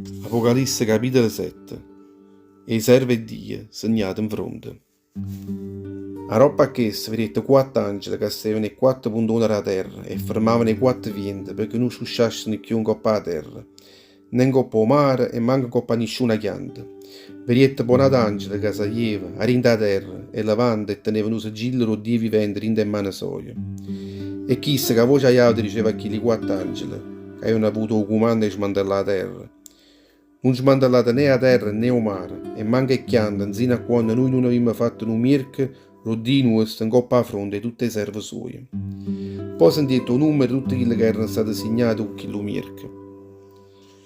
Apocalisse capitolo 7 'E serve 'e Dio segnate 'nfronte. Aropp' a chesto vedette quatt' angele ca stevano 'e quatt' puntone d' 'a terra e fermavano 'e quatt' viente pecché nun sciusciassero cchiù 'ncopp' 'a terra, né 'ncopp' 'o mare e manco 'ncopp' a nisciuna chianta. Vedette po' n'ato angelo ca saglieva 'a dint' 'a terra 'e levante e teneva nu sigillo d' 'o Dio vivente dint' 'e mmane soje. E chisto, cu 'a voce aiauta diceva a chilli quatt' angele, ca avevano avuto 'o cumanno 'e smantellà 'a terra, Nun smantellate né 'a terra né 'o mare e manco 'e cchiante 'nzino a quanno nuje nun avimmo fatto nu mierco d' 'o Dio nuosto 'ncopp' 'a fronte 'e tutt' 'e serve suoje. Po' sentiette 'o nummero 'e tutte chille ca erano state signate cu chillu mierco.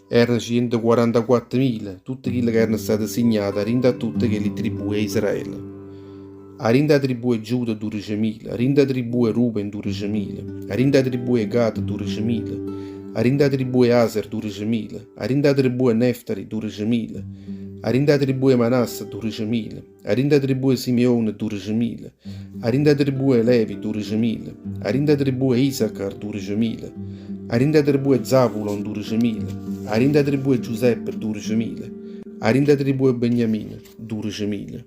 Erano cientoquarantaquattomila, tutte chille ca erano state signate 'a dint' a tutte chelli tribù 'e Israele. 'A dint' 'a tribù 'e Giuda dudecemila, 'a dint' 'a tribù 'e Ruben dudecemila, 'a dint' 'a tribù 'e Gad dudecemila, 'a dint' 'a tribù 'e Aser dudecemila, 'A dint' 'a tribù 'e Neftali dudecemila, 'a dint' 'a tribù 'e Manasse dudecemila, 'a dint' 'a tribù 'e Simeone dudecemila, 'a dint' 'a tribù 'e Levi dudecemila, 'a dint' 'a tribù 'e Isacar dudecemila, 'a dint' 'a tribù 'e Zabulon dudecemila, 'a dint' 'a tribù 'e Giuseppe dudecemila, 'a dint' 'a tribù 'e Beniamino dudecemila.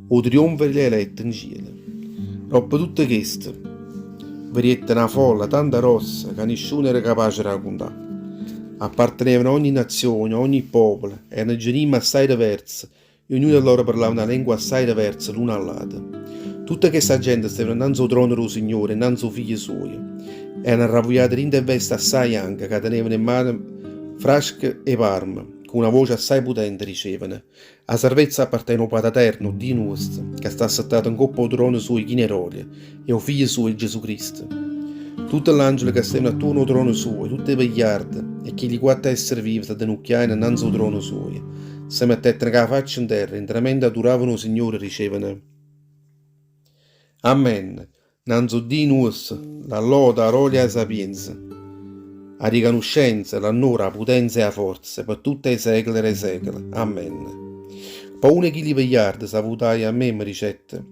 'O trionfo 'e ll'elette 'ncielo. Doppo tutto chesto, vedette na folla tanta grossa ca nisciuno era capace d' 'a cuntà. Appartenevano a ogni nazione, a ogni popolo, erano genimme assaje diverse e ognuno 'e lloro parlava na lengua assaje diversa l'uno 'a ll'ato. Tutta chesta gente steva 'nnanze 'o trono d' 'o Signore e 'nnanze 'o Figlio suojo. Erano arravugliate dint' 'e veste assaje janche ca tenevano 'e mmane frasche 'e parme, cu na voce assaje putente dicevano, 'A sarvezza appartene 'o Pataterno, 'o Dio nuosto, ca sta assettato 'ncoppa 'o trono suojo chino 'e rolia, e 'o Figlio suojo Gesù Cristo. Tutte ll'angele ca stevano attuorno 'o trono suojo, tutte 'e vegliarde e chilli quatte essere vive s'addenucchiajeno 'nnanze 'o trono suojo, se mettettero cu 'a faccia 'nterra e 'ntramente aduravano 'o Signore dicevano, Amen! 'Nnanze 'o Dio nuosto, la loda, 'a rolia e 'a sapienza, 'a ricanuscenza, l'annore, 'a putenza e 'a forza, pe tutte 'e secole d' 'e secole. Amen. Po' uno 'e chilli vegliarde s'avutaje a me e me dicette,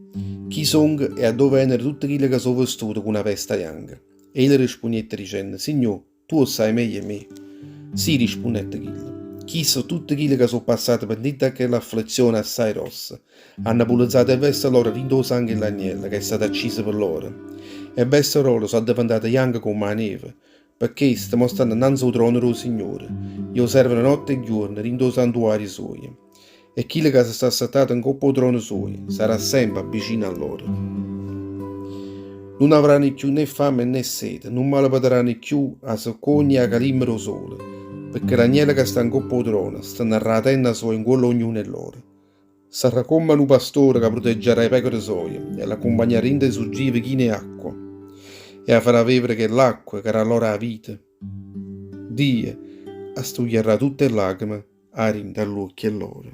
Chi songo e addò veneno tutte chille ca so' vestute cu na vesta janca? E io le rispunnette dicenno, Signò, Tu 'o ssaje meglio 'e me. Sì, rispunnette chillo. Chiste so' tutte chille ca so' passate pe dint' a chella afflezione assaje grossa. Hanno pulezzato 'e veste loro dint' 'o sanghe 'e ll'agnello ca è stato acciso pe loro. E veste loro so' addeventate janche comm' 'a neve. Pe chesto mo stanno 'nnanze 'o trono d' 'o Signore e 'o servono notte e ghiuorno dint' 'o santuario suojo. E chillo ca se sta assettato 'ncopp' 'o trono suojo sarà sempe vicino a loro. Nun avranno cchiù né famme né sete, nun malepeteranno cchiù 'a seccogna e 'a calimma d' 'o sole, pecché l'agnello ca sta 'ncopp' 'o trono stennarrà 'a tenna soja 'ncuollo a ognuno 'e loro. Sarrà comm' a nu pastore ca pruteggiarrà 'e pecore soje e l'accumpagnarrà dint' 'e surgive chine 'e acqua e 'a farà vevere chell'acqua ca dà loro 'a vita. Dio astugliarrà tutt' 'e lacrime 'a dint' a ll'uocchie lloro.